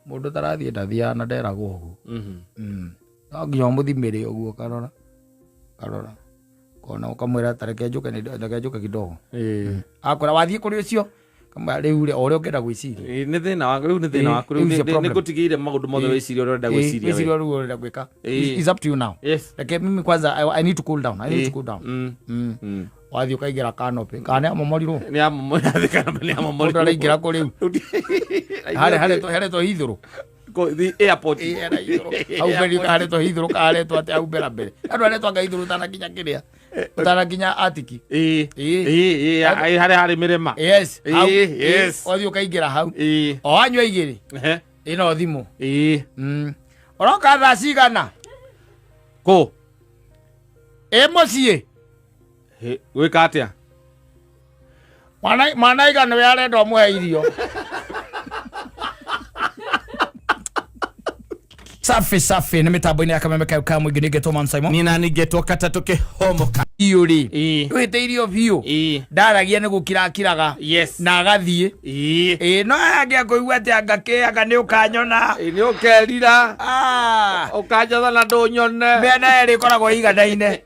Mũndũ tarathiĩ ndathiaga na nderagwo ũguo. No nginya ũmũthimĩre ũguo karora karora kona ũkamwĩra tareke njũke reke njũke kidogo. Akwĩra wathiĩ kũrĩ ũcio, kamwĩra rĩu rĩ, o ũrĩa ũngĩenda gwĩciria. Nĩ thĩna waku rĩu, nĩ thĩna waku rĩu. Rĩu it's a problem. Nĩ ngũtigĩire maũndũ mothe wĩcirie ũrĩa ũrenda gwĩciria we. Wĩcirie ũrĩa ũrenda gwĩka. It's up to you now. Reke mimi kwanza I need to cool down, I need to cool down. Wathiĩ ũkaingĩra canopy kana nĩ amomorirwo. Nĩ nĩ Mũndũ amomorirwo. araingĩra kũ rĩu harĩa haretwo Heathrow. The airport. Ĩ, hena Heathrow. Hau mbere haretwo Heathrow, kaharetwo atĩ hau mbere mbere andũ haretwo anga Heathrow ũtanakinya kĩrĩa, ũtanakinya atiki. Ĩ, harĩa harĩ mĩrĩma. Yes, hau. Wathiĩ ũkaingĩra hau o wanyua igĩrĩ ĩno thimũ. Ũroka thaa cigana? Kũ? Ĩ mũciĩ. Gwĩka atĩa? Mwana iga nĩwe arenda ũmũhe irio. Safi safi, nĩ mĩtambo-inĩ ya Kameme kayo ka mũingĩ, nĩngetwo Man Simon. Niĩ nani ngetwo katatũ kĩhomoka. Biũ rĩ, wĩtĩirio biũ. Ndaragia nĩ gũkirakiraga na agathiĩ. Ĩ no aya angĩ akũigua atĩ anga kĩ anga nĩ ũkanyona. Ĩ, nĩ ũkerira. Ah, ũkanjatha na ndũnyone. Mĩena yerĩ ĩkoragwo ĩiganaine.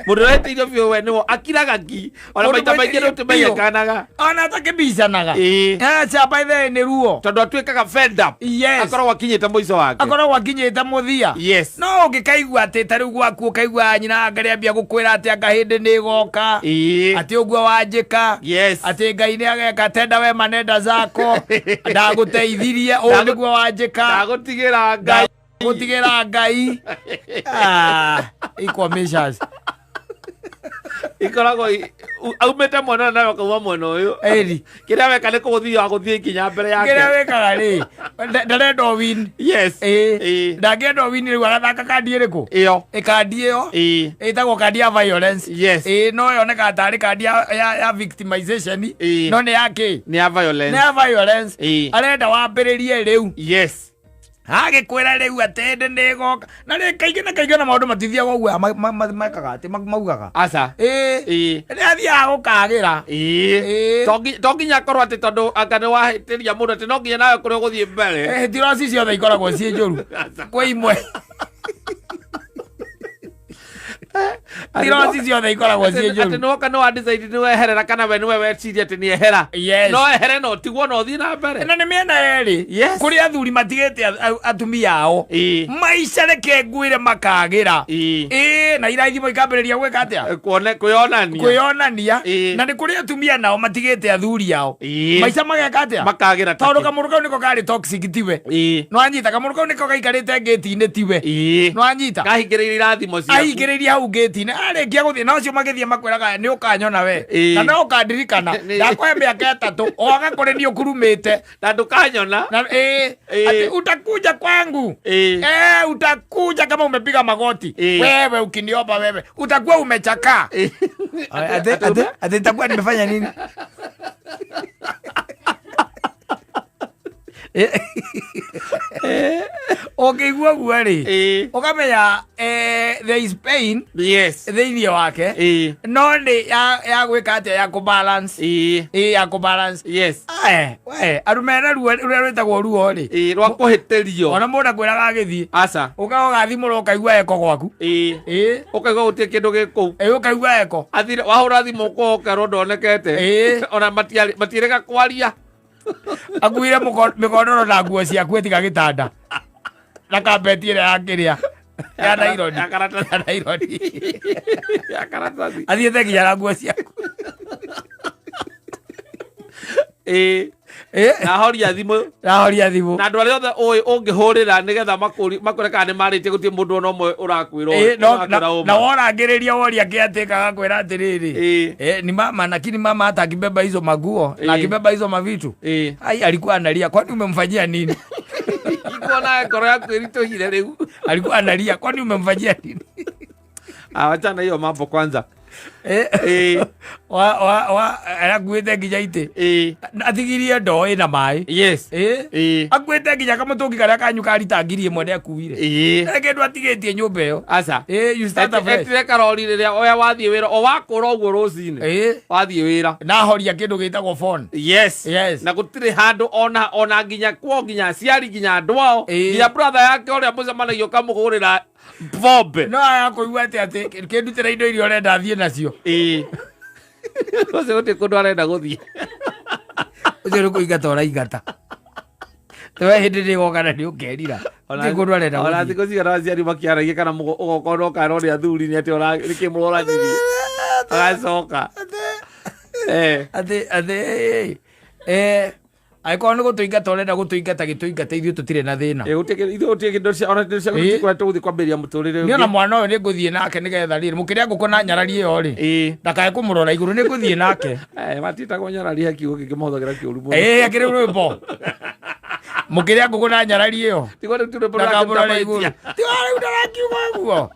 Mũndũ ũrĩa wĩtĩirio biũ we nĩwe akiraga ngi ona Mũndũ maita maingĩ wĩtĩirio nĩ ũtĩmenyekanaga. Ona atakĩbicanaga. Aca, by the way, nĩ ruo. Tondũ atuĩkaga fed up. Akoragwo akinyĩte mũico wake. Akoragwo akinyĩte mũthia. No ũngĩkaigua atĩ ta rĩu gwaku ũkaigua nyina anga rĩambia gũkwĩra atĩ anga hĩndĩ nĩ ĩgoka, atĩ ũguo wanjĩka, atĩ Ngai nĩ ageka tenda wema nenda zako, ndagũteithirie ũũ nĩguo wanjĩka, ndagũtigĩra Ngai. Gũtigĩra Ngai. Ah, equal measures. Ikoragwo aumĩte mwena ũyũ nawe ũkauma mwena ũyũ. Ĩri. Kĩrĩa weka nĩ kũgũthiĩ wa gũthiĩ nginya mbere yake. Kĩrĩa wĩkaga rĩ, ndarenda o win. Ndangĩenda o win, rĩu agathaka kandi ĩrĩkũ? Ĩyo. Ĩ kandi ĩyo ĩtagwo kandi ya violence. Ĩ no yonekaga tarĩ kandi ya victimization. No nĩ ya kĩ? Nĩ ya violence. Nĩ ya violence. Arenda wambĩrĩrie rĩu. Agĩkwĩra rĩu atĩ hĩndĩ nĩ ĩgoka na rĩ kaingĩ na kaingĩ na maũndũ matithiaga ũguo mekaga atĩ maugaga. Aca. Nĩ athiaga gũkagĩra. To nginya akorwo atĩ tondũ anga nĩ wahĩtĩria mũndũ atĩ no nginya nawe kũrĩa ũgũthiĩ mbere. Hĩtiro ciothe ikoragwo ciĩ njũru. Kwĩ imwe. Tiroci ciothe ikoragwo ciĩ Atĩ njũru. nĩwoka nĩ wa decide nĩ weherera kana we nĩwe weciria atĩ nĩ ehera. No ehere no tigwo no ũthiĩ na mbere. Na nĩ mĩena yerĩ. Kũrĩ athuri matigĩte atumia ao. Maica reke ngwĩre makagĩra. Ĩ na irathimo ikambĩrĩria gwĩka atĩa? Kuone kwĩyonania. Kwĩyonania. Na nĩ kũrĩ atumia nao matigĩte athuri ao. Maica mageka atĩa? Makagĩra ta Tondũ kĩ. kamũndũ kau nĩko karĩ toxic tiwe. No anyita kamũndũ kau nĩko gaikarĩte ngĩti-inĩ tiwe. No anyita. Kahingĩrĩirie irathimo ciaku. Ahingĩrĩirie hau ngĩti-inĩ arĩkia gũthiĩ na ũcio magĩthiĩ makwĩraga nĩ ũkanyona we. Na no ũkandirikana. Ndakũhe mĩaka 3 o kũrĩ niĩ ũkurumĩte. Na ndũkanyona. Na, ati utakuja kwangu. Utakuja kama umepiga magoti. Wewe ukiniomba wewe utakuwa umechakaa. Ate nitakuwa nimefanya nini? Ũngĩigua ũguo rĩ, ũkamenya, there is pain thĩinĩ wake. No nĩ ya gwĩka atĩa, ya kũbalance. Ya kũbalance. We, andũ mena ruo rũrĩa rwĩtagwo ruo rĩ. Rwa kũhĩtĩrio. Ona mũndũ akwĩraga agĩthiĩ. Aca. Ũkaga ũgathimũra ũkaigua eko gwaku. Ũkaigua gũtirĩ kĩndũ gĩ kũu. Ũkaigua eko. Athire, wahũra thimũ ũkerwo ndonekete. Ona matiĩrĩga kwaria. Akuire mĩkondoro na nguo ciaku etiga gĩtanda. Na kabeti ĩrĩa ya kĩrĩa. Ya naironi. Ya karatathi. Ya naironi. Ya karatathi. Athiĩte nginya na nguo ciaku. Na horia thimũ. Na horia thimũ. Na andũ arĩa othe ũĩ ũngĩhũrĩra nĩgetha makwĩre kana nĩ marĩtie, gũtirĩ mũndũ ona ũmwe ũrakwĩra ũrakwĩra ũma. Na worangĩrĩria woria kĩatĩka agakwĩra atĩrĩrĩ. Ni mama, lakini mama hata akibeba hizo maguo na akibeba hizo mavitu. Ai, alikuwa analia, kwani umemfanyia nini? Ikuona ngoro yaku ĩritũhire rĩu. Alikuwa analia, kwani umemfanyia nini? Ah, wachana hiyo mambo kwanza. Ĩĩ. Wa akuĩte nginya itĩ. Atigirie ndoo ĩna maĩ. Yes. Ĩĩ. Akuĩte nginya kamũtũngi karĩa kanyu ka rita 1000 nĩ akuire. Ndarĩ kĩndũ atigĩtie nyũmba ĩyo. Aca. Ĩĩ, you start afresh. Etire karori rĩrĩa oya wathiĩ wĩra o wakũra ũguo rũcinĩ. Ĩĩ. Wathiĩ wĩra. Na horia kĩndũ gĩtagwo phone. Yes. Yes. Na gũtirĩ handũ ona nginya kwao, nginya aciari, nginya andũ ao, Ĩĩ. nginya brother yake ũrĩa mũcemanagia ũkamũgũrĩra bombe. No aya kũigua atĩ atĩ kĩndutĩra indo iria ũrenda thiĩ nacio. Ĩĩ. Ũcio gũtirĩ kũndũ arenda gũthiĩ. Ũcio nĩ kũingata ũraingata. We hĩndĩ nĩ ĩgoka na nĩ ũkerira. Gũtirĩ kũndũ arenda Ona gũthiĩ. thikũ cigana aciari makĩaragia kana ũgoka no kana nĩ athuri nĩ atĩ nĩkĩ mũroranirie. Agacoka. Atĩ atĩ angĩkorwo nĩ gũtũingata ũrenda gũtũingata, gĩtũingate, ithuĩ tũtirĩ na thĩna. Gũtirĩ ithuĩ gũtirĩ kĩndũ cia ona indo cia Ĩĩ. gũtirĩ tũgũthiĩ kwambĩrĩria mũtũrĩre Niĩ ona ũngĩ. mwana ũyũ nĩ ngũthiĩ nake nĩgetha rĩrĩ mũkĩrĩa ngũkũ na nyarari ĩyo rĩ, ndakae kũmũrora igũrũ, nĩ ngũthiĩ nake. Matiĩtagwo nyarari, he kiugo kĩngĩ mahũthagĩra kĩũru mũno. Ĩĩ, akĩrĩ rwĩmbo mũkĩrĩa ngũkũ na nyarari ĩyo. Tigwo rĩu ti rwĩmbo Ndakamũrora igũrũ. rũrakĩruta. Tiga rĩu ndarakiuga ũguo.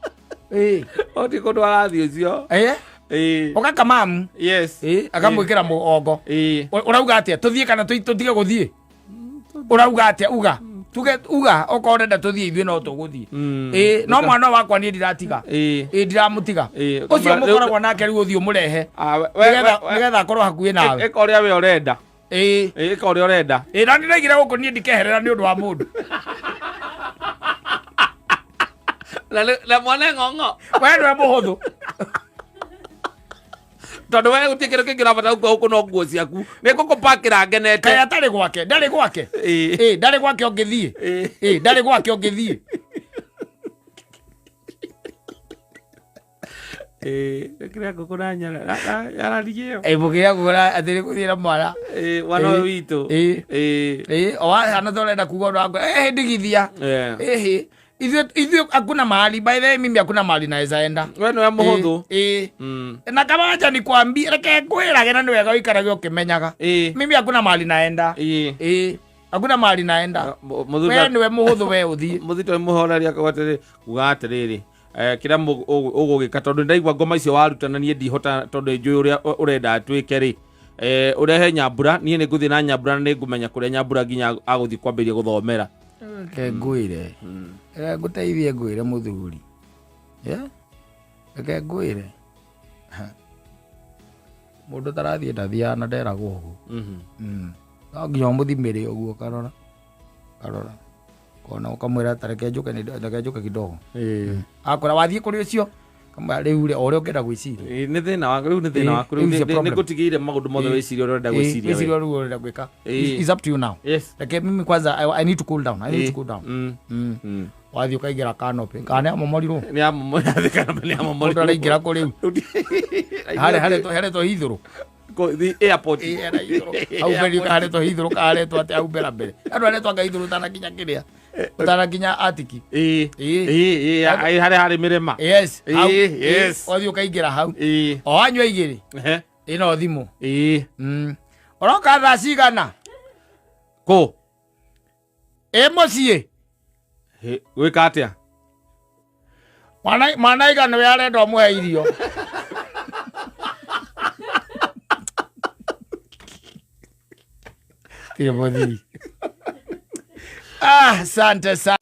Ĩĩ. O ti kũndũ arathiĩ ũcio. Ĩĩ. Ĩĩ. Ũgakamamu. Yes. Ĩĩ, akamwĩkĩra mũgongo. Ĩĩ. Ũrauga atĩa, tũthiĩ kana tũtige gũthiĩ? Ũrauga atĩa? Uga tuge, uga okorwo ũrenda tũthiĩ, ithuĩ no tũgũthiĩ. Ĩĩ, no mwana wakwa niĩ ndiratiga. Ĩĩ. Ĩĩ, ndiramũtiga. Ĩĩ. Ũcio mũkoragwo nake rĩu ũthiĩ ũmũrehe nĩgetha akorwo hakuhĩ nawe. Ĩka ũrĩa we ũrenda. Ĩĩ. Ĩka ũrĩa ũrenda. Ĩĩ, na nĩndaigire gũkũ niĩ ndikeherera nĩ ũndũ wa mũndũ. Na mwana ng'ong'o. We nĩwe mũhũthũ. Tondũ we gũtirĩ kĩndũ kĩngĩ ũrabatara gũkua gũkũ no nguo ciaku. Nĩ ngũkũpakĩra ngenete. Kaĩ atarĩ gwake? Ndarĩ gwake? Ĩĩ. Ĩĩ, ndarĩ gwake ũngĩthiĩ? Ĩĩ. Ĩĩ, ndarĩ gwake ũngĩthiĩ? Ĩĩ, kĩrĩa ngũkũ na nyarari ĩyo. Ĩĩ, mũkĩrĩa ngũkũ na atĩ nĩ gũthiĩ na mwana. Ĩĩ, mwana ũyũ witũ. Ĩĩ. Ĩĩ. Ĩĩ, o wahana ta ũrenda kuga ũndũ wakwa. Ĩĩ, ndigithia. Ĩhĩ. Ithuĩ hakuna mahali, by the way, mimi hakuna mahali naweza enda. We nĩwe mũhũthũ. Ĩĩ. Na kama wacha nikwambie, reke ngwĩrage na nĩ wega ũikarage ũkĩmenyaga. Ĩĩ. Mimi hakuna mahali naenda. Ĩĩ. Ĩĩ. Hakuna mahali naenda. We nĩwe mũhũthũ, we ũthiĩ. Mũthito nĩ mũhoreria akauga atĩrĩ, kuga atĩrĩrĩ, kĩrĩa ũgũgĩka tondũ ndaigua ngoma icio waruta na niĩ ndihota tondũ nĩnjũĩ ũrĩa ũrenda twĩke rĩ. Ũrehe Nyambura, niĩ nĩ ngũthiĩ na Nyambura na nĩ ngũmenya kũrĩa Nyambura nginya agũthiĩ kwambĩrĩria gũthomera. Reke ngwĩre. Reke ngũteithie ngwĩre mũthuri. Yeah? Reke ngwĩre. Mũndũ tarathiĩ ndathiaga na nderagwo ũguo. No nginya ũmũthimĩre ũguo karora. Karora. Kona ũkamwĩra ta reke njũke nĩ reke njũke kidogo. Akwĩra wathiĩ kũrĩ ũcio, kamwĩra rĩu rĩ, o ũrĩa ũngĩenda gwĩciria. Ĩĩ, nĩ thĩna waku, rĩu nĩ thĩna Ĩĩ, waku, rĩu rĩu it's a nĩ problem. ngũtigĩire maũndũ mothe wĩcirie ũrĩa ũrenda Ĩĩ, gwĩciria we. wĩcirie ũrĩa ũrenda gwĩka. Ĩĩ. It's up to you now. Yes. Reke mimi kwanza I need to cool down. I need to cool down. Wathiĩ ũkaingĩra canopy. Kana nĩ amomorirwo? Nĩ amomorirwo. Mũndũ araingĩra kũ rĩu? Harĩa haretwo Heathrow. The airport. Ĩĩ, hena Heathrow. Hau mbere haretwo Heathrow, kaharetwo atĩa hau mbere mbere. Andũ aretwo anga Heathrow ũtanakinya kĩrĩa. Ũtanakinya atiki. Ĩĩ. Ĩĩ. Ĩĩ, ĩĩ, harĩa harĩ mĩrĩma. Yes. Ĩĩ, Hau. yes. Wathiĩ ũkaingĩra hau. Ĩĩ. O wanyua igĩrĩ. Ehe. Ĩno thimũ. Ĩĩ. Ũroka thaa cigana? Kũ? Ĩ mũciĩ. Hĩ, gwĩka atĩa? Mwana igana we arenda ũmũhe irio. Tirĩ mũthii. Asante sana.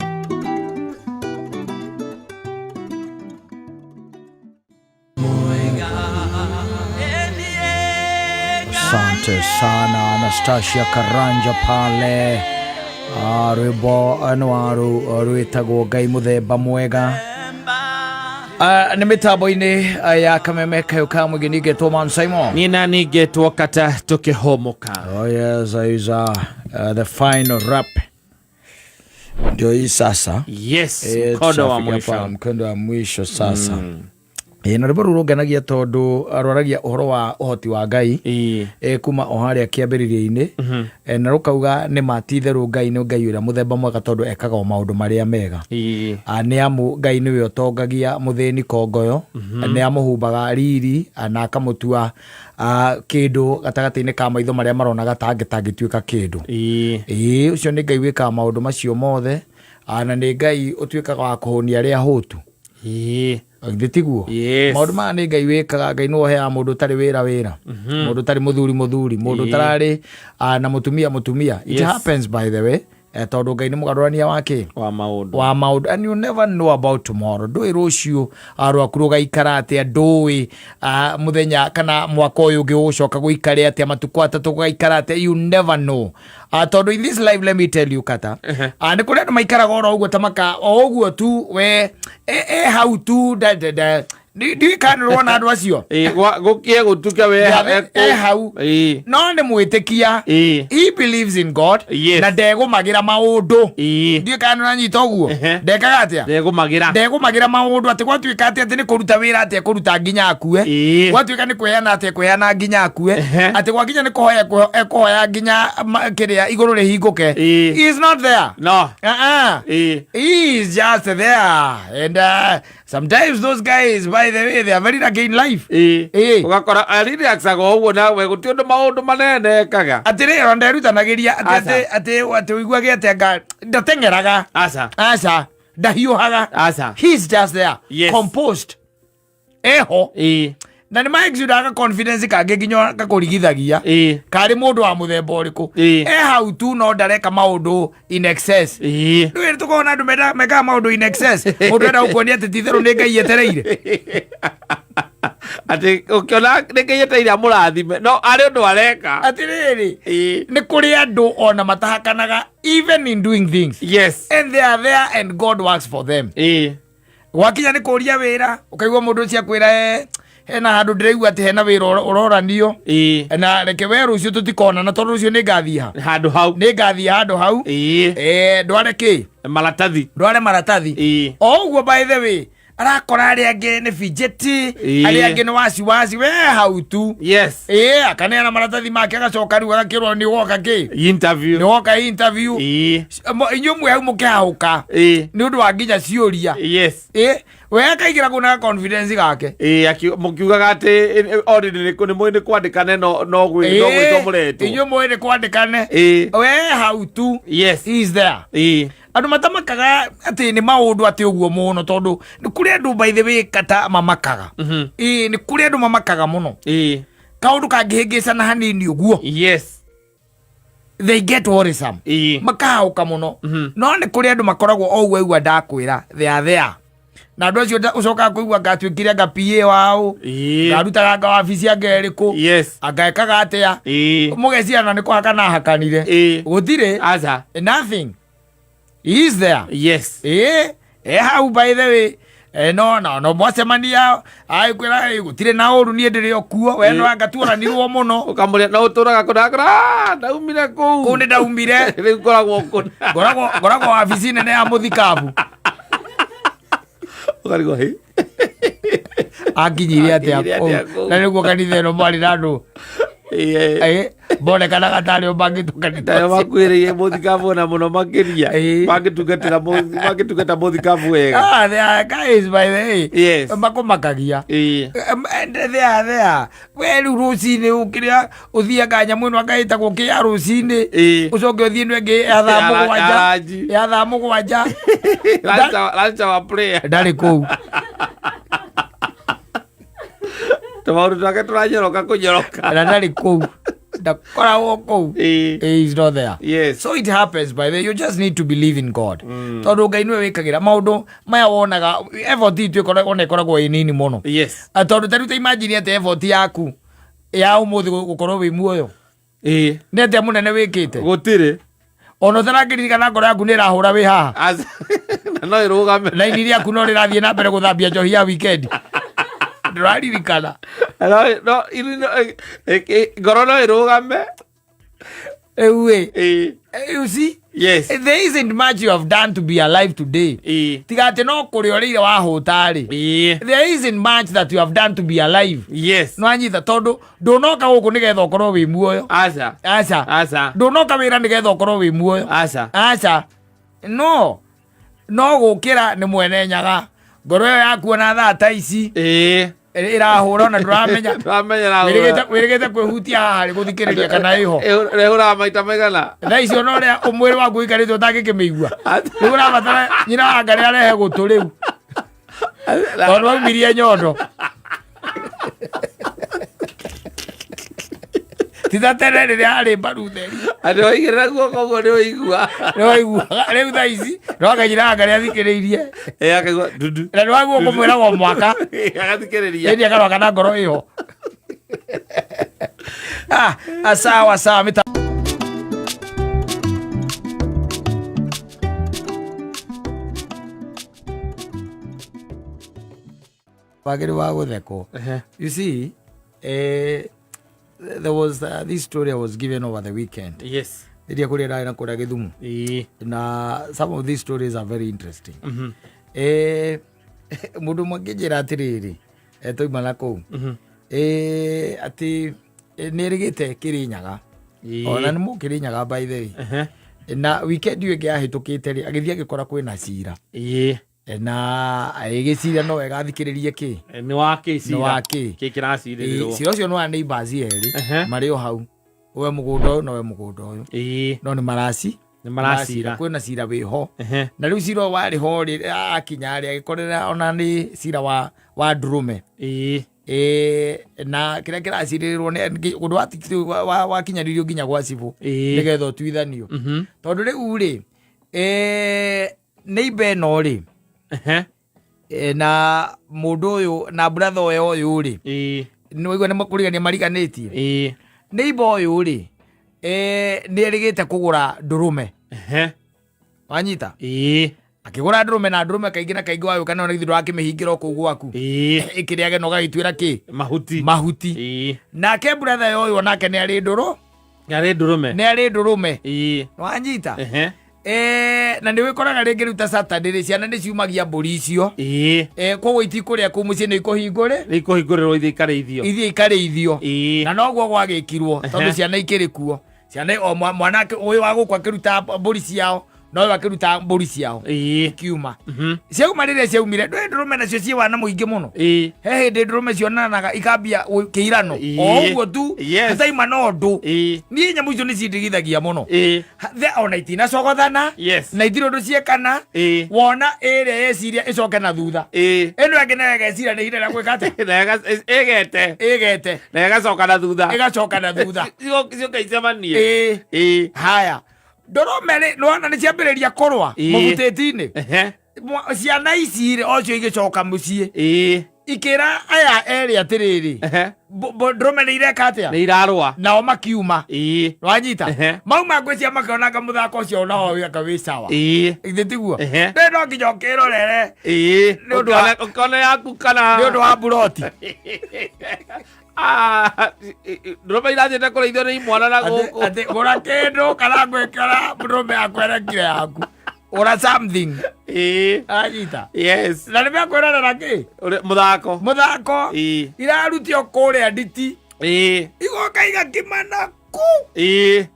Asante sana Anastasia Karanja pale. Rwĩmbo nĩ wa rwĩtagwo Ngai mũthemba mwega. Nĩ mĩtambo-inĩ ya kameme kayũ ka mũingĩ ningĩtwo Man Simon. Niĩ na ningĩtwo Kata tũkĩhũmũka. Oh yes, is the final rap. Ndio hii sasa. Yes, mkondo wa tushafika mwisho. hapa, mkondo wa mwisho sasa. Na rwĩmbo rũu rũngenagia tondũ rwaragia ũhoro wa ũhoti wa Ngai. Kuma o harĩa kĩambĩrĩria-inĩ. Na rũkauga nĩ ma ti itherũ Ngai nĩ Ngai ũrĩa mũthemba mwega tondũ ekaga o maũndũ marĩa mega. Nĩ amu Ngai nĩwe ũtongagia mũthĩni kongoyo, nĩ amũhumbaga riri, na akamũtua kĩndũ gatagatĩ-inĩ ka maitho marĩa maronaga ta angĩtangĩtuĩka kĩndũ. Ũcio nĩ Ngai wĩkaga maũndũ macio mothe, na nĩ Ngai ũtuĩkaga wa kũhũnia arĩa ahũtu. Githĩ tiguo? Yes. Maũndũ maya nĩ Ngai wĩkaga. Ngai nĩwe ũheaga mũndũ ũtarĩ wĩra wĩra, mũndũ ũtarĩ mũthuri mũthuri, mũndũ ũtararĩ na mũtumia mũtumia. It happens, by the way, tondũ Ngai nĩ mũgarũrania wa kĩ? Wa maũndũ. Wa maũndũ. And you never know about tomorrow. Ndũĩ rũciũ rwaku rũgaikara atĩa. Ndũĩ mũthenya kana mwaka ũyũ ũngĩ ũgũcoka gũikare atĩa, matukũ 3 gũgaikara atĩa. You never know. Tondũ in this life, let me tell you, kata nĩ kũrĩ andũ maikaraga oro ũguo ta maka o ũguo tu, we e hau tu, da, da, da. Ndiũĩ kana nĩ ũrona andũ acio. Ĩĩ, gũkie gũtuke we. E hau. No nĩ mwĩtĩkia. He believes in God. Na ndegũmagĩra maũndũ. Ndiũĩ kana nĩ ũranyita ũguo. Ndekaga atĩa? Ndegũmagĩra. Ndegũmagĩra maũndũ, atĩ gwatuĩka atĩ nĩ kũruta wĩra, atĩ ekũruta nginya akue. Gwatuĩka nĩ kwĩheana, atĩ ekũheana nginya akue. Atĩ gwakinya nĩ kũhoya, ekũhoya nginya kĩrĩa igũrũ rĩhingũke. He is not there. No. Uh-uh. He is just there, and sometimes those guys, by the way, they are very lucky in life. Ũgakora arelaxaga o ũguo nawe gũtirĩ ũndũ maũndũ manene ekaga. Atĩrĩ, ona nderutanagĩria atĩ Aca. atĩ ũiguage atĩ anga ndateng'eraga. Aca. Aca, ndahiũhaga. Aca. He is just there, composed, eho. Na nĩ maexudaga confidence kangĩ nginya gakũrigithagia karĩ mũndũ wa mũthemba ũrĩkũ. E hau tu, no ndareka maũndũ in excess. Ndũĩ tũkoragwo na andũ mekaga maũndũ in excess. Mũndũ enda gũkuonia atĩ ti-itherũ nĩ Ngai etereire. Atĩ ũkĩona nĩ Ngai etereire amũrathime, no arĩ ũndũ areka. Atĩrĩrĩ, nĩ kũrĩ andũ ona matahakanaga even in doing things, and they are there and God works for them. Gwakinya nĩ kũria wĩra, ũkaigua mũndũ ũcio akwĩra, "Hena handũ ndĩraigua atĩ hena wĩra ũroranio, na reke we rũciũ tũtikonana, tondũ rũciũ nĩ ngathiĩ ha?" Handũ hau. Nĩ ngathiĩ handũ hau. Ndware kĩ? Maratathi. Ndware maratathi. O ũguo, by the way, arakora arĩa angĩ nĩ fidgety, arĩa angĩ nĩ wasiwasi, we hau tu. Akaneana maratathi make, agacoka rĩu agakĩrwo nĩ woka kĩ? Interview. Nĩ woka interview. Inyuĩ mwĩ hau mũkĩhahũka nĩ ũndũ wa nginya ciũria. We akaigĩra kũu na confidence gake. Mũkiugaga atĩ already nĩ nĩ mũĩ nĩ kwandĩkane, no gwĩtwo mũretwo. Inyuĩ mũĩ nĩ kwandĩkane. We hau tu. He is there. Andũ matamakaga atĩ nĩ maũndũ atĩ ũguo mũno, tondũ nĩ kũrĩ andũ, by the way, kata mamakaga. Nĩ kũrĩ andũ mamakaga mũno. Kaũndũ kangĩhĩngĩcana hanini ũguo, they get worrisome, makahauka mũno. No nĩ kũrĩ andũ makoragwo o ũguo aigua ndakwĩra, they are there. Na andũ acio ũcokaga kũigua ngatuĩkire anga PA wao, ngarutaga anga wabici anga ĩrĩkũ, anga ekaga atĩa. Mũgeciana nĩ kũhakana hakanire. Gũtirĩ. Aca. Nothing, he is there. E hau, by the way. No mwacemania aikwĩra gũtirĩ na ũru, niĩ ndĩrĩ o kuo, we no anga tuoranirwo mũno. Ũkamũrĩa no ũtũraga kũna kũna ndaumire kũu. Kũu nĩ ndaumire. Rĩu ngoragwo kũna. Ngoragwo wabici nene ya mũthikabu. Ũkarigwo hĩ. Akinyirie atĩa Akinyirie atĩa kũu? kũu? Na nĩguo kanitha ĩno mwarĩ na andũ monekanaga tarĩ o mangĩtua kanitha Tayo ũcio. makuhĩrĩirie mũthikabu ona mũno makĩria. Mangĩtungatĩra mũthikabu wega. Ah, they are guys, by the way, makũmakagia. And they are there. We rĩu rũcinĩ ũkĩrĩa ũthiaga nyamũ ĩno anga ĩtagwo kĩ ya rũcinĩ, ũcoke ũthiĩ ĩno ĩngĩ ya thaa 7, Ya ranji. ya thaa 7. Lunch hour prayer. Ndarĩ kũu. Tũmaũndũ twake tũranyoroka kũnyoroka. Na ndarĩ kũu, ndakoragwo kũu. He is not there. So it happens, by the way. You just need to believe in God, tondũ Ngai nĩwe wĩkagĩra maũndũ maya. Wonaga effort itũ ona ĩkoragwo ĩ nini mũno. Tondũ ta rĩu ta imagine atĩ effort yaku ya ũmũthĩ gũkorwo wĩ muoyo, nĩ atĩa mũnene wĩkĩte? Gũtirĩ. Ona ũtarakĩririkana, ngoro yaku nĩ ĩrahũra wĩ haha. Na no ĩrũgame. Raini rĩaku no rĩrathiĩ na mbere gũthambia njohi ya weekend, ndũraririkana. No ngoro no ĩrũgame. Rĩu ĩ, you see, there isn't much you have done to be alive today. Tiga atĩ no kũrĩa ũrĩire wahũta rĩ, there isn't much that you have done to be alive. No anyita, tondũ ndũnoka gũkũ nĩgetha ũkorwo wĩ muoyo. Aca. Aca. Aca. Ndũnoka wĩra nĩgetha ũkorwo wĩ muoyo. Aca. Aca, no gũkĩra nĩ mwene Nyaga, ngoro ĩyo yaku ona thaa ta ici ĩrahũra ona ndũramenya. Ndũramenya na Wĩrĩgĩte kwĩhutia haha rĩ gũthikĩrĩria kana ĩho. Rehũraga maita maigana? Thaa icio ona ũrĩa mwĩrĩ waku ũikarĩte ũtangĩkĩmĩigua, rĩu ũrabatara nyina wa Ngarĩ arehe gũtũ rĩu. Tondũ aumirie nyondo. Ti ta tene rĩrĩa arĩ mbaru theri. Atĩ waigĩrĩra guoko ũguo nĩ ũigua. Nĩ waiguaga rĩu thaa ici no akanyiraga karĩa athikĩrĩirie. Ĩ, akaigua ndudu. Na nĩ waguo kũmwĩra o mwaka. Agathikĩrĩria. Ĩndĩ akarwaka na ngoro ĩho. Ah, ah, sawa sawa mita wagĩrĩ wa gũthekwo. You see, there was this story I was given over the weekend. Iria kũrĩa ndarĩ na kũrĩa Gĩthumo. Na some of these stories are very interesting. Mũndũ ũmwe akĩnjĩra atĩrĩrĩ, twauma na kũu, atĩ nĩ erĩgĩte Kĩrĩnyaga. Ona nĩ mũkĩrĩnyaga by the way. Na weekend ĩyo ĩngĩ yahĩtũkĩte rĩ, agĩthiĩ agĩkora kwĩna cira. Na agĩciria no wega athikĩrĩrie kĩ. Nĩ wa kĩ cira? Nĩ wa kĩ? Kĩ kĩracirĩrĩrwo? Cira ũcio nĩ wa neighbors erĩ, marĩ o hau. We mũgũnda ũyũ na we mũgũnda ũyũ. No nĩ maraci. Nĩ maracira. Kwĩna cira wĩho. Na rĩu cira ũyũ warĩ ho rĩ, akinya rĩ, agĩkorera ona nĩ cira wa ndũrũme. Na kĩrĩa kĩracirĩrĩrwo nĩ ũndũ wakinyanirio nginya gwa cibũ. Nĩgetha ũtuithanio. Tondũ rĩu rĩ, neighbor ĩno rĩ, na mũndũ ũyũ na brother ũyũ ũyũ rĩ, nĩ waigua nĩ kũrigania mariganĩtie. Neighbor ũyũ rĩ, nĩ erĩgĩte kũgũra ndũrũme. Wanyita? Akĩgũra ndũrũme, na ndũrũme kaingĩ na kaingĩ wagĩũka nayo nĩ githĩ ndũrakĩmĩhingĩra o kũu gwaku. Ĩkĩrĩage na ũgagĩtuĩra kĩ? Mahuti. Mahuti. Nake brother ũyũ onake nĩ arĩ ndũrũ. Nĩ arĩ ndũrũme. Nĩ arĩ ndũrũme. Wanyita? Na nĩ wĩkoraga rĩngĩ rĩu ta Saturday rĩ, ciana nĩ ciumagia mbũri icio. Koguo itikũrĩa kũu mũciĩ, nĩ ikũhingũrĩ. Nĩ ikũhingũrĩrwo ithiĩ ikarĩithio. Ithiĩ ikarĩithio. Na noguo gwagĩkirwo, tondũ ciana ikĩrĩ kuo. Ciana o mwana ũyũ wa gũkũ akĩruta mbũri ciao, na ũyũ akĩruta mbũri ciao. Ikiuma. Ciauma rĩrĩa ciaumire, ndũĩ ndũrũme nacio ciĩ wana mũingĩ mũno. He hĩndĩ ndũrũme cionanaga ikambia kĩirano. O ũguo tu, hataima na ũndũ. Niĩ nyamũ icio nĩ cindigithagia mũno. Ona itinacogothana. Na itirĩ ũndũ ciekana. Wona ĩrĩa yeciria ĩcoke na thutha. Ĩno ĩngĩ nayo ĩgeciria nĩ ihinda rĩa gwĩka atĩa? Na ĩgete. Ĩgete. Na ĩgacoka na thutha. Ĩgacoka na thutha. Ciũka icemanie. Haya. Ndũrũme rĩ, nĩwona nĩ ciambĩrĩria kũrũa mũbutĩti-inĩ. Ciana ici rĩ, ocio igĩcoka mũciĩ. Ikĩra aya erĩ atĩrĩrĩ, ndũrũme nĩ ireka atĩa? Nĩ irarũa. Nao makiuma. Wanyita? Mauma ngwĩciria makĩonaga mũthako ũcio onao wĩka wĩ sawa. Githĩ tiguo? Rĩu no nginya ũkĩrorere. Nĩ ũndũ wa- Ũkĩona yaku kana Nĩ ũndũ wa mburoti. Ndũrũme irathiĩte kũrĩithio nĩ imwana na gũkũ. Atĩ gũra kĩndũ kana ngwĩkĩra ndũrũme yakwerekire yaku. Gũra something. Anyita. Na nĩ mekwĩrorera kĩ? Mũthako. Mũthako. Irarutio kũrĩa nditi. Igoka igakimana ku.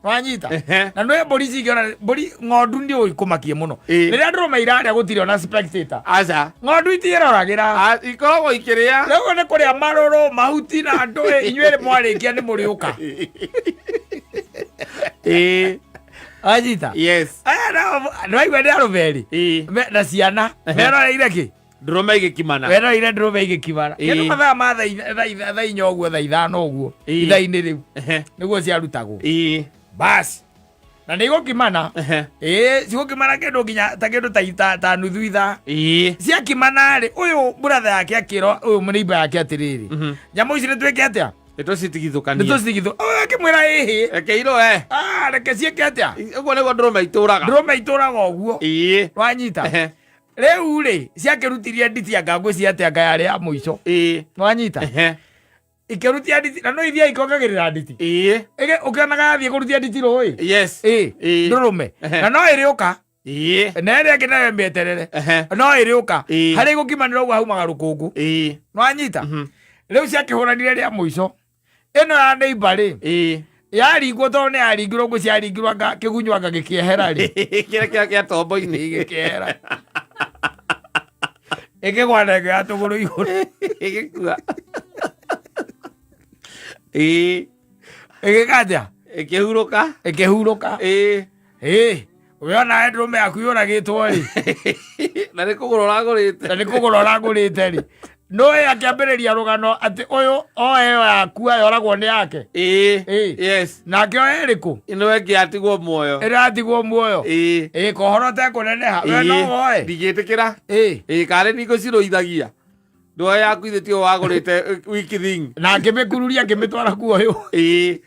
Wanyita? Na nĩ mbũri cingĩona mbũri ng'ondu nĩ ũĩ kũmakie mũno. Rĩrĩa ndũrũme irarĩa gũtirĩ ona spectator. Aca. Ng'ondu itiĩroragĩra. Ikoragwo ikĩrĩa. Rĩu nĩ kũrĩa marũrũ, mahuti na ndũĩ, inyuĩ mwarĩkia nĩ mũrĩũka. Wanyita? Aya nao nĩwaigua nĩ arũme erĩ. Na ciana. Meroreire kĩ? Ndũrũme igĩkimana. Weroreire ndũrũme igĩkimana. Kĩndũ mathaa ma thaa inya ũguo, thaa ithano ũguo. Ithaa-inĩ rĩu. Nĩguo ciarutagwo. Basi. Na nĩ igũkimana. Cigũkimana kĩndũ nginya ta kĩndũ ta nuthu ithaa. Ciakimana rĩ, ũyũ brother yake akĩra ũyũ neighbor yake atĩrĩrĩ. Nyamũ ici nĩ twĩke atĩa? Nĩ tũcitigithũkanie. Nĩ tũcitigithũ-. Ũyũ akĩmwĩra ĩhĩ. Reke irũe. Reke ciĩke atĩa? Ũguo nĩguo ndũrũme itũraga. Ndũrũme itũraga ũguo. Wanyita? Rĩu rĩ, ciakĩrutirie nditi anga ngwĩciria atĩ anga yarĩ ya mũico. Wanyita? Ikĩrutia nditi, na no ithiaga ikongagĩrĩra nditi. Ũkĩonaga yathiĩ kũrutia nditi rũĩ. Ndũrũme. Na no ĩrĩũka. Na ĩrĩa ĩngĩ nayo ĩmĩeterere. No ĩrĩũka. Harĩa igũkimanĩra ũguo haumaga rũkũngũ. Nĩwanyita? Rĩu ciakĩhũranire rĩa mũico. Ĩno ya neighbor rĩ, yaringwo tondũ nĩ yaringirwo ngũ ciaringirwo anga kĩgunyũ anga gĩkĩehera rĩ. Kĩrĩa kĩa kĩa tombo-inĩ. Gĩkĩehera. Ĩkĩgwa na ĩkĩoya tũgũrũ igũrũ. Ĩgĩkua. Ĩgĩka atĩa? Ĩkĩhurũka. Ĩkĩhurũka. We ona ndũrũme yaku yũragĩtwo rĩ, Na nĩ kũgũra ũragũrĩte. Na nĩ kũgũra ũragũrĩte rĩ, nũĩ akĩambĩrĩria rũgano atĩ ũyũ oe ĩyo yakua yoragwo nĩ yake. Ĩĩ. Yes. Nake oe ĩrĩkũ? Ĩno ĩngĩ yatigwo muoyo. Ĩratigwo muoyo. Ĩĩ. Ĩ kohoro tekũneneha, we no woe? Ndingĩtĩkĩra. Ĩ. Ĩĩ, karĩ ningũ cirũithagia ndũa yaku ithe tio wagũrĩte wiki thing. Na akĩmĩkururia akĩmĩtwara kuoyũ. Ĩĩ.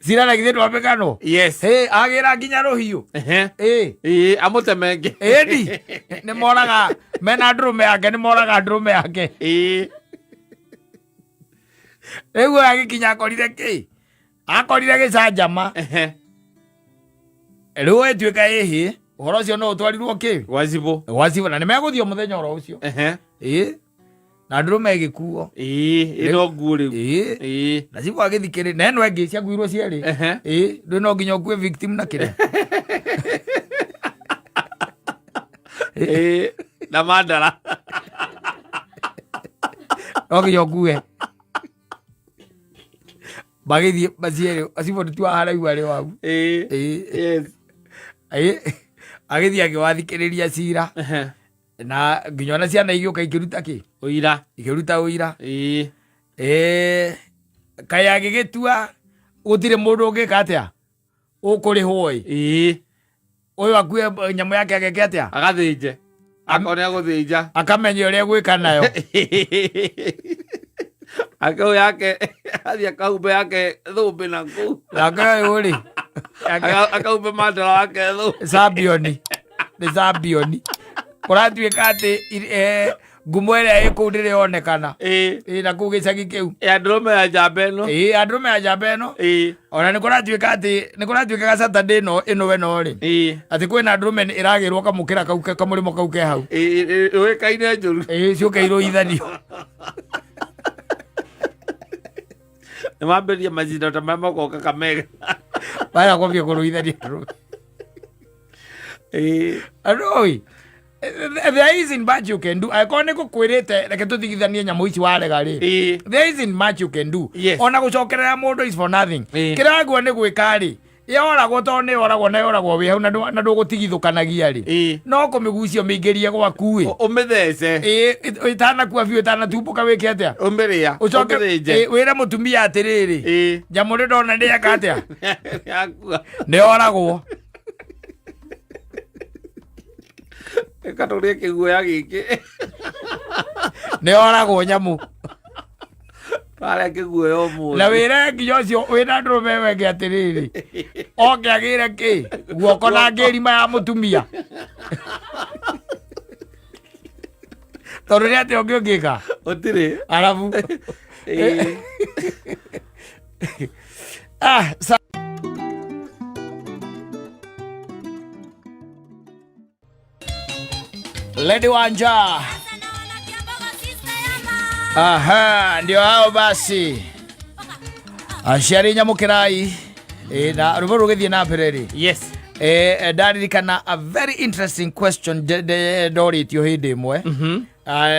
Cira na githĩ ndwamĩganwo? Yes. Ĩ agĩra nginya rũhiũ. Ehe. Ĩ. Ĩĩ, amũtemenge. Ĩni nĩ moraga mena ndũrũme yake, nĩ moraga ndũrũme yake. Ĩĩ. Rĩu ũyũ agĩkinya akorire kĩ? Akorire gĩcanjama. Ehe. Rĩu ĩtuĩka ĩhĩ ũhoro ũcio no ũtwarirwo kĩ? Gwa cibũ. Gwa cibũ, na nĩ megũthiĩ o mũthenya oro ũcio. Ehe. Ĩ na ndũrũme ĩgĩkuo. Ĩĩ, ĩno nguo rĩu. Ĩ. Ĩĩ. Na cibũ agĩthikĩrĩ na ĩno ĩngĩ ciakuirwo cierĩ. Ehe. Ĩ ndũ no nginya ũkue victim na kĩrĩa. Ĩĩ, na mandara. No nginya ũkue magĩthiĩ macierĩ, cibũ nĩtua haraihu arĩ wau. Ĩĩ. Ĩ. Yes. Ĩ agĩthiĩ akĩwathikĩrĩria cira. Ehe. Na nginya ona ciana igĩũka ikĩruta kĩ? Ũira. Ikĩruta ũira. Ĩĩ. Ĩ kaĩ agĩgĩtua gũtirĩ mũndũ ũngĩka atĩa ũkũrĩhwo ĩ. Ĩĩ. Ũyũ akue nyamũ yake ageke atĩa? Agathĩnje akorwo nĩ agũthĩnja. Akamenya ũrĩa egwĩka nayo. Akau yake athiĩ akahumbe yake thũmbĩ na kũu. Nake ũyũ rĩ Akahumbe mandara wake thũmbĩ. Champion nĩ champion, kũratuĩka atĩ ngumo ĩrĩa ĩ kũu ndĩrĩ yonekana. Ĩĩ. Ĩ na kũu gĩcagi kĩu. Ya ndũrũme ya njamba ĩno. Ĩ ya ndũrũme ya njamba ĩno. Ĩĩ. Ona nĩ kũratuĩka atĩ nĩ kũratuĩkaga Saturday ĩno ĩno ĩno rĩ, Ĩĩ. atĩ kwĩna ndũrũme ĩragĩrwo kamũkĩra kau kamũrĩmo kau ke hau. Ĩĩ, ĩũĩkaine njũru. Ĩ ciũke irũithanio. Nĩ mambĩrĩria macindano ta marĩa mokaga Kakamega. Maya kwambia kũrũithania ndũrũme. Ĩĩ. Andũ there isn't much you can do angĩkorwo nĩ ngũkwĩrĩte reke tũtigithanie nyamũ ici warega rĩ. Ĩĩ. There isn't much you can do. Yes. Ona gũcokerera mũndũ is for nothing. Ĩĩ. Kĩrĩa nguo nĩ gwĩka rĩ, yoragwo tondũ nĩ yoragwo na yoragwo wĩ hau na ndũgũtigithũkanagia rĩ, Ĩĩ. no kũmĩgucia ũmĩingĩrie gwaku ĩ. Ũmĩthece. Ĩ ĩtanakua biũ, ĩtanatumbũka, wĩke atĩa? Ũmĩrĩa. Ũcoke Ũmĩthĩnje. ĩ, wĩre mũtumia atĩrĩrĩ, Ĩĩ. nyamũ nĩ ndona nĩ eka atĩa? Yakua. Nĩ yoragwo. Reka tũrĩe kĩguoya gĩkĩ. Nĩ yoragwo nyamũ. Twarĩa kĩguoya ũmũthĩ. Na wĩre nginya ũcio wĩna ndũrũme wenge atĩrĩrĩ, oke agĩre kĩ guoko na ngĩrima ya mũtumia, tondũ nĩ atĩa ũngĩ ũngĩka? Gũtirĩ. Arabu. Ĩĩ. Ah, sa Lady Wanja. Aha, ndio hao basi. Aciari nyamũkĩrai. E, na rwĩmbo rũgĩthiĩ na mbere rĩ, Yes. e, ndaririkana a very interesting question ndorĩtio hĩndĩ ĩmwe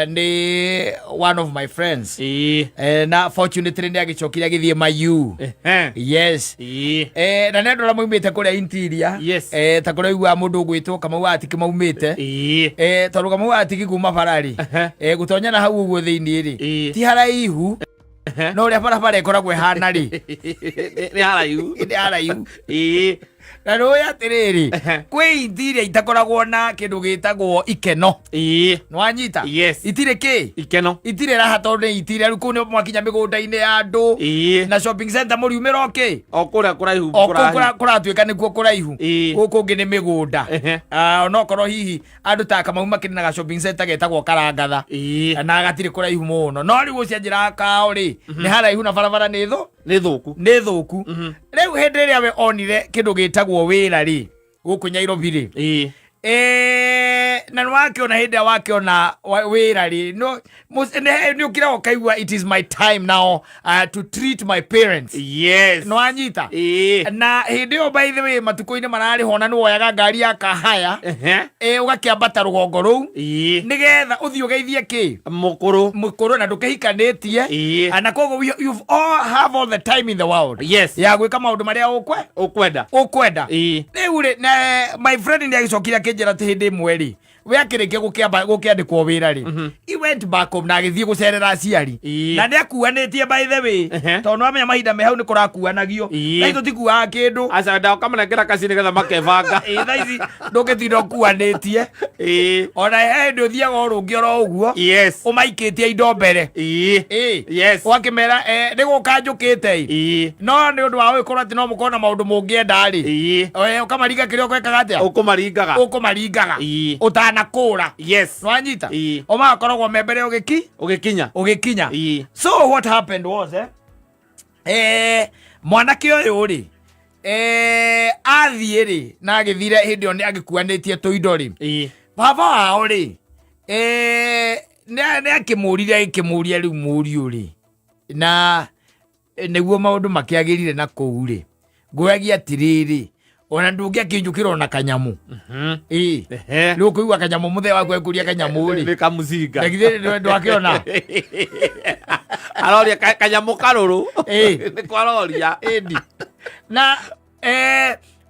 nĩ one of my friends. Ĩĩ. Na fortunately nĩ agĩcokire agĩthiĩ mayu. Ehe. Yes. Ĩĩ. Na nĩ andũ arĩa maumĩte kũrĩa interior. Yes. Ta kũrĩa iguaga mũndũ ũgwĩtwo Kamau wa Atiki maumĩte. Ĩĩ. Tondũ Kamau wa Atiki kuma bararĩ, Ehe. gũtonyana hau ũguo thĩinĩ rĩ, Ĩĩ. ti haraihu, Ehe. no ũrĩa barabara ĩkoragwo ĩhana rĩ, Nĩ haraihu. Nĩ haraihu. Ĩĩ. Na nĩũĩ atĩrĩrĩ, Ehe. kwĩ interior itakoragwo na kĩndũ gĩtagwo ikeno. Ĩĩ. Nĩwanyita? Yes. Itirĩ kĩ? Ikeno. Itirĩ raha tondũ nĩ interior, rĩu kũu nĩ mwakinya mĩgũnda-inĩ ya andũ. Ĩĩ. Na shopping center mũriumĩra okĩ O kũrĩa kũraihu. O kũu Kũraihu. kũratuĩka nĩkuo kũraihu. Ĩĩ. Gũkũ ũngĩ nĩ mĩgũnda. Ehe. Ah, onokorwo hihi andũ ta Kamau makĩrĩ na ga shopping center getagwo Karangatha, Ĩĩ. na gatirĩ kũraihu mũno, no rĩu ũcio njĩra kao rĩ, nĩ haraihu na barabara nĩ thũ. Nĩ thũku. Nĩ thũku. Rĩu hĩndĩ ĩrĩa we onire kĩndũ gĩtagwo wĩra rĩ, gũkũ Nyairobi rĩ, Ĩĩ. Na nĩ wakĩona hĩndĩ ĩrĩa wakĩona wĩra rĩ, no nĩ ũkĩraga ũkaigua, "It is my time now to treat my parents." Nĩ wanyita? Na hĩndĩ ĩyo, by the way, matukũ-inĩ mararĩ hona nĩ woyaga ngari ya kahaya, ũgakĩambata rũgongo rũu nĩgetha ũthiĩ ũgeithie kĩ? Mũkũrũ. Mũkũrũ, na ndũkĩhikanĩtie. Na koguo you've all have all the time in the world ya gwĩka maũndũ marĩa ũkwe Ũkwenda. Ũkwenda. Rĩu rĩ, na my friend nĩ agĩcokire akĩnjĩra atĩ hĩndĩ ĩmwe rĩ, we akĩrĩkia gũkĩamba gũkĩandĩkwo wĩra rĩ, he went back home na agĩthiĩ gũcerera aciari. Na nĩ akuanĩtie, by the way, tondũ nĩ wamenya mahinda me hau nĩ kũrakuanagio. Thaa ici tũtikuaga kĩndũ. Aca, ndakamũnengera kaci nĩgetha makebanga. Ĩĩ, thaa ici ndũngĩtinda ũkuanĩtie. Ona he hĩndĩ ũthiaga o rũngĩ oro ũguo, ũmaikĩtie indo mbere. Ũgakĩmera, "Nĩ gũka njũkĩte ĩ." No nĩ ũndũ wa gũgĩkorwo atĩ no mũkorwo na maũndũ mũngĩenda rĩ, ũkamaringa kĩrĩa ũgwĩkaga atĩa? Ũkũmaringaga. Ũkũmaringaga ũtanakũra. Nwanyita? O magakoragwo me mbere ũgĩki Ũgĩkinya. Ũgĩkinya. So what happened was, mwanake ũyũ rĩ, athiĩ rĩ, na agĩthire hĩndĩ ĩyo nĩ agĩkuanĩtie tũindo rĩ, baba wao rĩ, nĩ akĩmũrire, agĩkĩmũria, "Rĩu mũriũ rĩ, na nĩguo maũndũ makĩagĩrire na kũu rĩ, ngũragia atĩrĩrĩ, ona ndũngĩakĩnjũkĩra ona kanyamũ?" Ĩĩ. Rĩu ũkũigua kanyamũ, mũthee waku ekũria kanyamũ rĩ, Nĩ kamũcinga. Na githĩ ndwakĩona? Aroria kanyamũ karũrũ. Nĩko aroria. Ĩndi na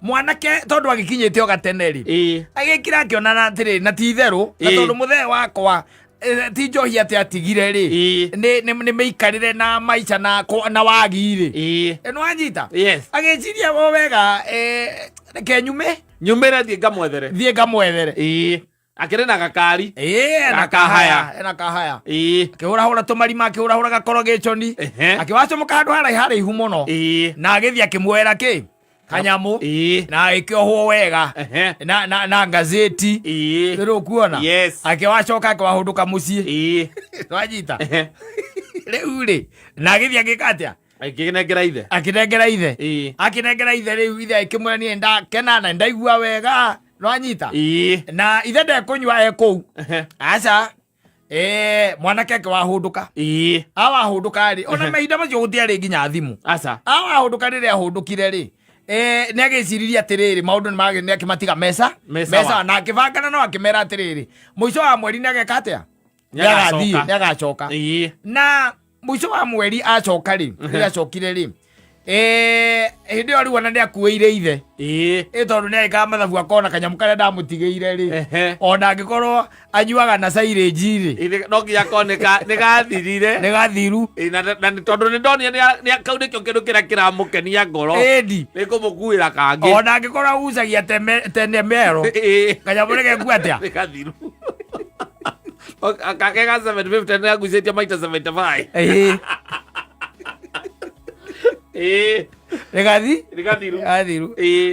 mwanake tondũ agĩkinyĩte o gatene rĩ, agĩkira akĩonana atĩrĩ, na ti itherũ na tondũ mũthee wakwa, ti njohi atĩ atigire rĩ, nĩ mĩikarĩre na maica na wagi rĩ. Nĩwanyita? Yes. Agĩciria o wega, reke nyume. Nyumĩre thiĩ ngamwethere. Thiĩ ngamwethere. Akĩrĩ na gakari. Ĩĩ, ena Na kahaya. Kahaya, ena kahaya. Akĩhũrahũra tũmarima, akĩhũrahũra gakoro gĩconi. Akĩwacomoka handũ haraihu haraihu mũno. Na agĩthiĩ akĩmuoera kĩ kanyamũ. Na agĩkĩohwo wega na ngazeti. Rĩu ũkuona? Yes. Akĩwacoka akĩwahũndũka mũciĩ. Wanyita? Rĩu rĩ, na agĩthiĩ agĩka atĩa? Akĩnengera ithe. Akĩnengera ithe. Akĩnengera ithe rĩu, ithe akĩmwĩra, "Niĩ ndakena na ndaigua wega." Nwanyita? Na ithe ndekũnyua e kũu. Aca, mwanake akĩwahũndũka. Awahũndũka rĩ, ona mahinda macio gũtiarĩ nginya thimũ. Aca. Awahũndũka, rĩrĩa ahũndũkire rĩ, nĩ agĩciririe atĩrĩrĩ, maũndũ nĩ akĩmatiga mesa. Mesa. Mesa, na akĩbangana no akĩmera atĩrĩrĩ, mũico wa mweri nĩ ageka atĩa? Nĩ Nĩ agathiĩ. agacoka. Nĩ agacoka. Na mũico wa mweri acoka rĩ, rĩrĩa acokire rĩ, hĩndĩ ĩyo rĩu ona nĩ akuĩire ithe. Ĩ tondũ nĩ agĩkaga mathabu, akona kanyamũ karĩa ndamũtigĩire rĩ, ona angĩkorwo anyuaga na cairĩnji rĩ, No nginya akorwo nĩ gathirire. Nĩ gathiru. Ĩĩ, na tondũ nĩ ndonire kau nĩkĩo kĩndũ kĩrĩa kĩramũkenia ngoro. Ĩndi. Nĩ ngũmũkuĩra kangĩ. Ona angĩkorwo agucagia tene mero, kanyamũ nĩ gekua atĩa? Nĩ gathiru. Kake ga 750 nĩ agucĩtie maita 75. Nĩ gathi Nĩ gathiru. Gathiru.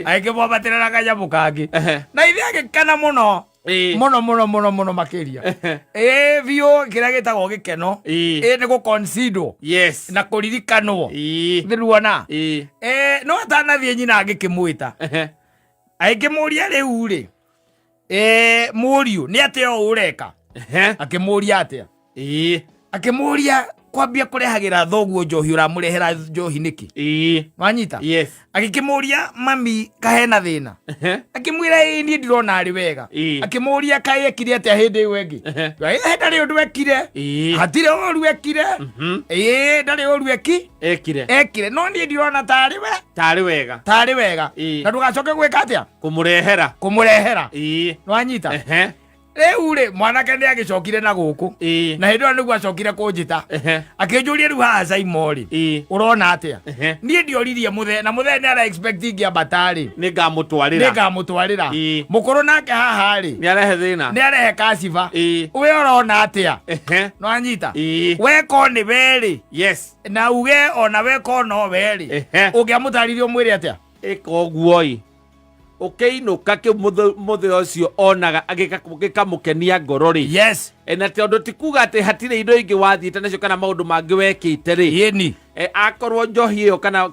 Agĩkĩmwambatĩra na kanyamũ kangĩ. Na ithe agĩkena mũno, mũno mũno mũno mũno makĩria. Ĩĩ biũ, kĩrĩa gĩtagwo gĩkeno, ĩĩ nĩ gũconsider na kũririkanwo. Thĩruona? No atanathiĩ, nyina agĩkĩmwĩta, agĩkĩmũria, "Rĩu rĩ, mũriũ, nĩ atĩa ũũ ũreka?" Akĩmũria atĩa? Akĩmũria, "Kwambia kũrehagĩra thoguo njohi, ũramũrehera njohi nĩkĩ?" Wanyita? Yes. Agĩkĩmũria, "Mami, kahena thĩna?" Akĩmwĩra, "Ĩĩ, niĩ ndirona arĩ wega." Akĩmũria, "Kaĩ ekire atĩa hĩndĩ ĩyo ĩngĩ?" "Ĩ, ndarĩ ũndũ ekire." "Hatirĩ ũru ekire." "Ĩĩ, ndarĩ ũru eki Ekire. Ekire, no niĩ ndirona tarĩ we Tarĩ wega. Tarĩ wega. Na ndũgacoke gwĩka atĩa? Kũmũrehera. Kũmũrehera. Nwanyita? Rĩu rĩ, mwanake nĩ agĩcokire na gũkũ. Na hĩndĩ ĩyo nĩguo acokire kũnjĩta, akĩnjũria, "Rĩu haha Saimo rĩ, ũrona atĩa?" Niĩ ndioririe mũthee, na mũthee nĩ ara expect ingĩambata rĩ, Nĩ ngamũtwarĩra. Nĩ ngamũtwarĩra. Mũkũrũ nake haha rĩ, Nĩ arehe thĩna. Nĩ arehe kaciba. We ũrona atĩa? Nwanyita? Weko nĩ we rĩ, na uge ona weko no we rĩ, ũngĩamũtarire ũmwĩre atĩa? Ĩka ũguo ĩ. Ũkĩinũka kĩu mũthee ũcio onaga gĩkamũkenia ngoro rĩ. Yes. Na tondũ ti kuga atĩ hatirĩ indo ingĩ wathiĩte nacio kana maũndũ mangĩ wekĩte rĩ. Yeni. Akorwo njohi ĩyo kana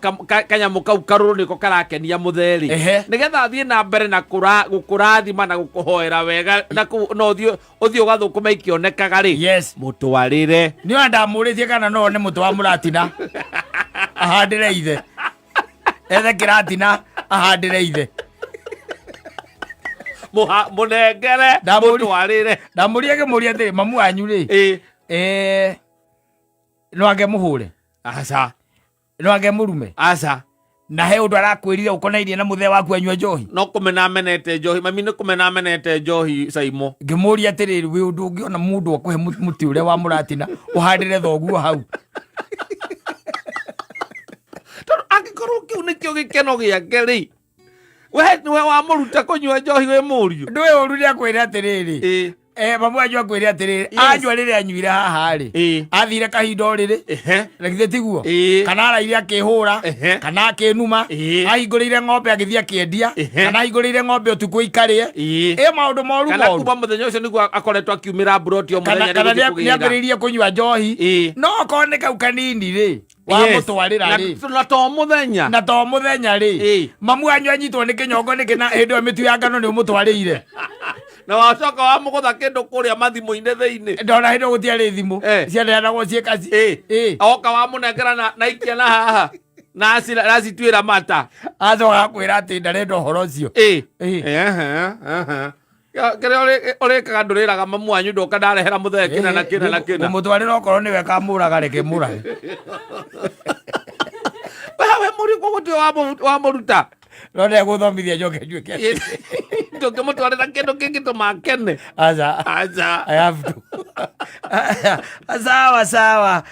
kanyamũ kau karũrũ nĩko karakenia mũthee rĩ, nĩgetha athiĩ na mbere na gũkũrathima na gũkũhoera wega na no ũthiĩ ũgathũkũme ikĩonekaga rĩ. Yes. Mũtwarĩre. Nĩ ona ndamũrĩtie kana no one mũtĩ wa mũratina ahandĩre ithe, ethe kĩratina ahandĩre ithe. Mũnengere. Mũtwarĩre. Ndamũria ngĩmũria atĩrĩ, mamu wanyu rĩ, no ange mũhũre? Aca. No ange mũrume? Aca. Na he ũndũ arakwĩrire ũkonainie na mũthee waku anyua njohi? No kũmena amenete njohi. Mami nĩ kũmena amenete njohi, Saimo. Ngĩmũria atĩrĩrĩ, wĩ ũndũ ũngĩona mũndũ akũhe mũtĩ ũrĩa wa mũratina ũhandĩre thoguo hau? Tondũ angĩkorwo kĩu nĩkĩo gĩkeno gĩake rĩ, we nĩwe wamũruta kũnyua njohi wĩ mũriũ. Ndũĩ ũru nĩ akwĩre atĩrĩrĩ, mamu wanyu akwĩre atĩrĩrĩ, anyua rĩrĩa anyuire haha rĩ, athire kahinda o rĩrĩ. Na githĩ tiguo? Kana araire akĩhũra, kana akĩnuma, ahingũrĩire ng'ombe agĩthiĩ akĩendia, kana ahingũrĩire ng'ombe ũtukũ ikarĩe. Ĩ maũndũ moru Kana moru. Kuma mũthenya ũcio nĩguo akoretwo akiumĩra mburoti o Kana mũthenya kana nĩgũthiĩ kũgĩra. nĩambĩrĩirie kũnyua njohi. No okorwo nĩ kau kanini rĩ, wamũtwarĩra rĩ, Na to mũthenya. Na to mũthenya rĩ, mamu wanyu anyitwo nĩ kĩnyongo nĩkĩ na hĩndĩ ĩyo mĩtu ya ngano nĩ ũmũtwarĩire? Na wacoka wamũgũtha kĩndũ kũrĩa mathimũ-inĩ thĩinĩ. Ndona hĩndĩ ĩyo gũtiarĩ thimũ, cianeanagwo ciĩ kaci. Oka wamũnengera na ikia na haha na acituĩra mata. Acoka akwĩra atĩ ndarenda ũhoro ũcio. Ehe, ehe. Kĩrĩa ũrĩkaga ndũrĩraga mamu wanyu ndoka ndarehera mũthee kĩna na kĩna na kĩna. Ngũmũtwarĩra okorwo nĩwe kamũraga, reke mũrage. We mũriũ koguo tiwe wamũruta. No ndegũthomithia njoke njuĩke. Ndũngĩmũtwarĩra kĩndũ kĩngĩtũma akene. Aca. Aca. I have to. Sawa sawa.